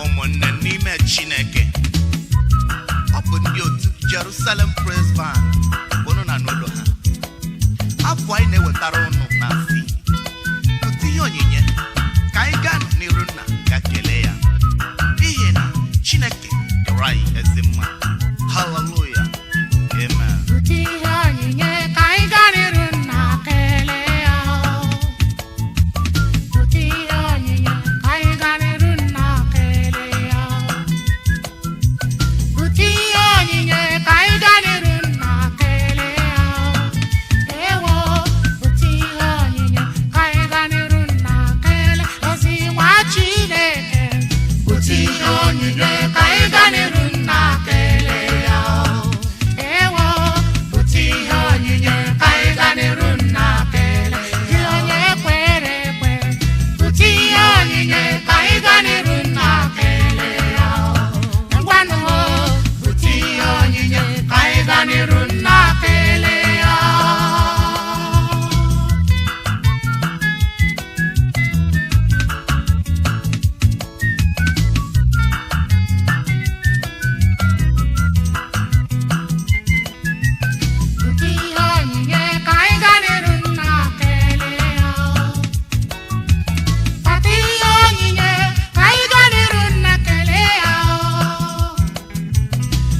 Ụmụnne n'ime Chineke, ọ bụ ndị otu Jerusalem Praise Band bụ unu na n'ụlọ ha. Afọ anyị na-ewetara unu na si pụta ihe onyinye ka anyị gaa n'iru nna ga kelee ya, n'ihi na Chineke dọrọ anyị ezi mma. Hallelujah, amen. Bute ihe onyinye ka anyị gaa n'iru nna kelee ya. Bute ihe onyinye ka anyị gaa n'iru nna kelee ya. Bute ihe onyinye ka anyị gaa n'iru nna kelee ya. Ewo, bute ihe onyinye ka anyị gaa n'iru nna kelee ezi nwa Chineke. Bute ihe onyinye ka anyị gaa n'iru nna kelee ya. Ewo, bute ihe onyinye ka anyị gaa n'iru nna kelee. Gị onye kwere ekwe, bute ihe onyinye ka anyị gaa n'iru nna kelee ya. Ngwanụ o, bute ihe onyinye ka anyị gaa n'iru nna kelee ya. Bute ihe onyinye ka anyị gaa n'iru nna kelee ya. Kpata ihe onyinye ka anyị gaa n'iru nna kelee ya.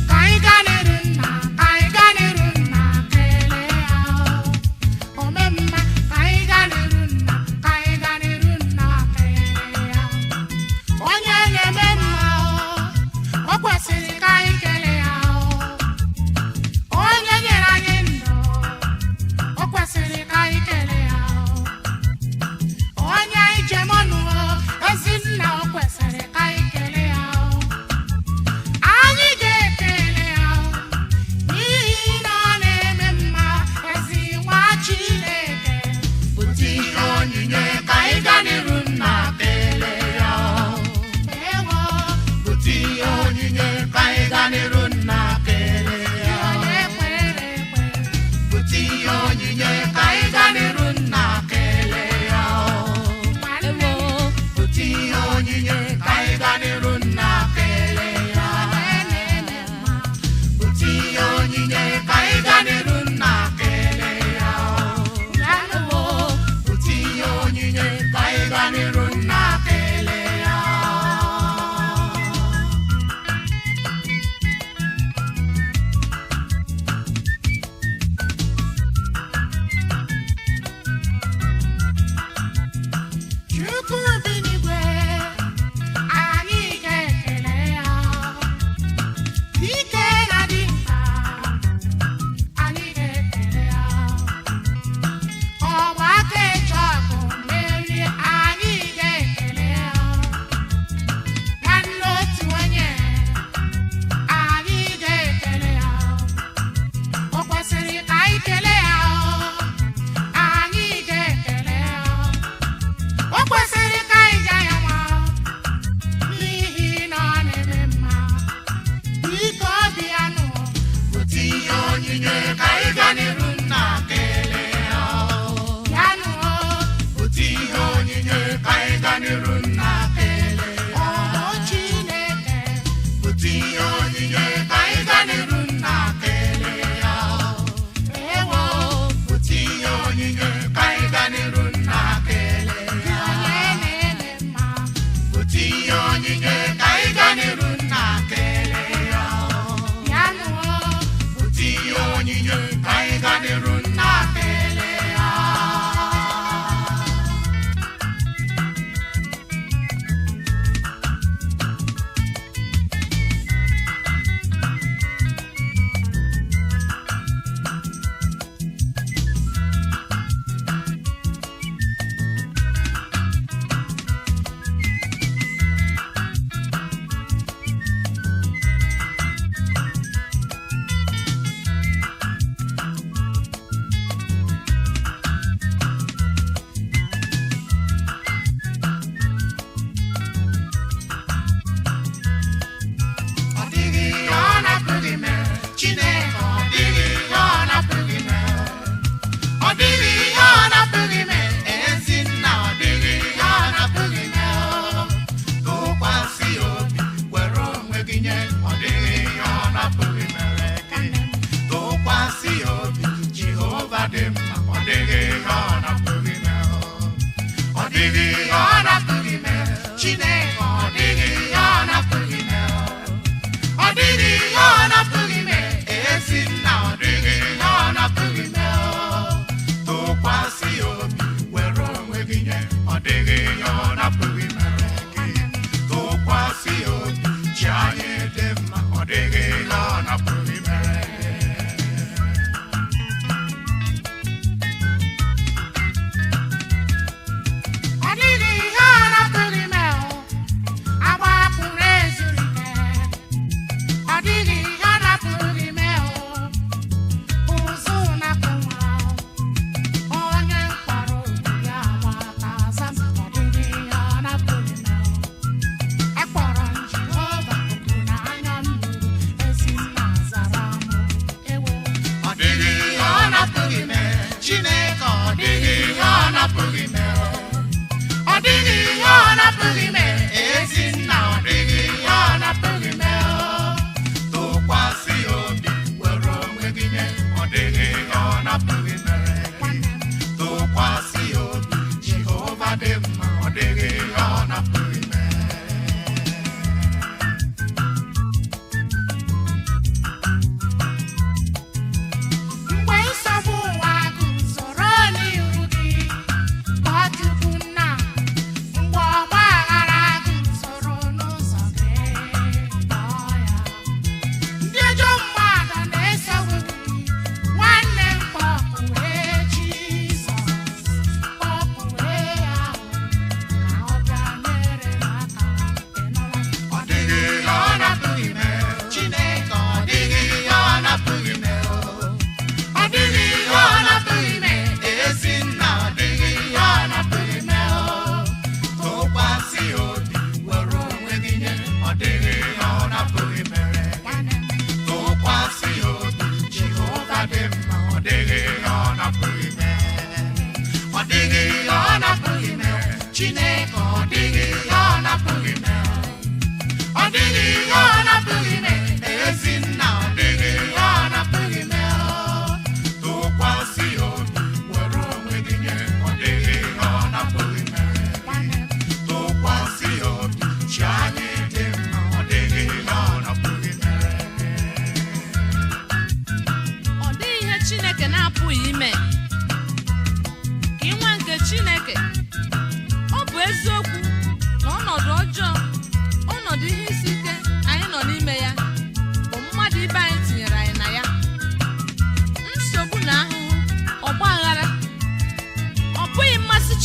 Ka anyị gaa n'iru nna, ka anyị gaa n'iru nna kelee ya. Omemma, ka anyị gaa n'iru nna, ka anyị gaa n'iru nna kelee ya. Onye na-eme mma, o kwesịrị ka anyị kelee ya. Onye nyere anyị ndụ, o kwesịrị ka anyị kelee ya. Onye njem ọnụ, ezi nna, o kwesịrị ka anyị kelee ya. Anyị ga-ekele ya n'ihi na ọ na-eme mma, ezi nwa Chineke. Bute ihe onyinye ka anyị gaa n'iru nna kelee ya. Ewo, Bute ihe onyinye ka anyị gaa n'iru nna kelee ya. onye kwere ekwe, Bute ihe onyinye ka anyị gaa n'iru nna kelee ya. nwanne m, Bute ihe onyinye ka anyị gaa n'iru nna kelee ya. onye na-eme mma. Bute ihe onyinye ka anyị gaa n'iru nna kelee ya. Yanụwo, Bute ihe onyinye ka anyị gaa n'iru nna kelee ya. Chukwu bi n'igwe, anyị ga-ekele ya. Dike na dimkpa, anyị ga-ekele ya. Ọgba aka eche ọgụ merie, anyị ga-ekele ya. Nwanne otu onye, anyị ga-ekele ya. O kwesịrị ka anyị kelee ya, anyị ga-ekele ya. O kwesịrị ka anyị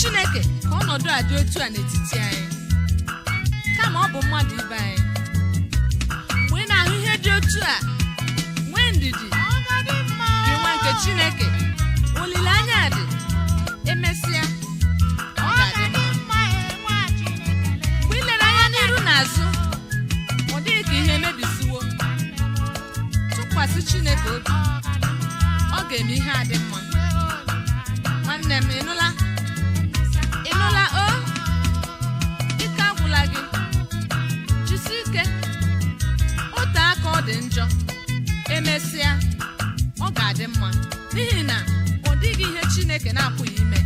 Chineke ka ọnọdụ a dị otu a n'etiti anyị, kama ọ bụ mmadụ ibe anyị. Mgbe ị na-ahụ ihe dị otu a, nwee ndidi gị nwa nke Chineke. Olileanya dị, emesịa ọ ga-adị mma. Mgbe ị lere anya n'iru na azụ, ọ dịghị ka ihe mebisiwo, tụkwasị Chineke obi, ọ ga-eme ihe a dị mma. Nwanne m, ịnụla? Ịnụla o? Ike agwụla gị, jisi ike. Ote aka ọ dị njọ, emesịa ọ ga-adị mma, n'ihi na ọ dịghị ihe Chineke na-apụghị ime.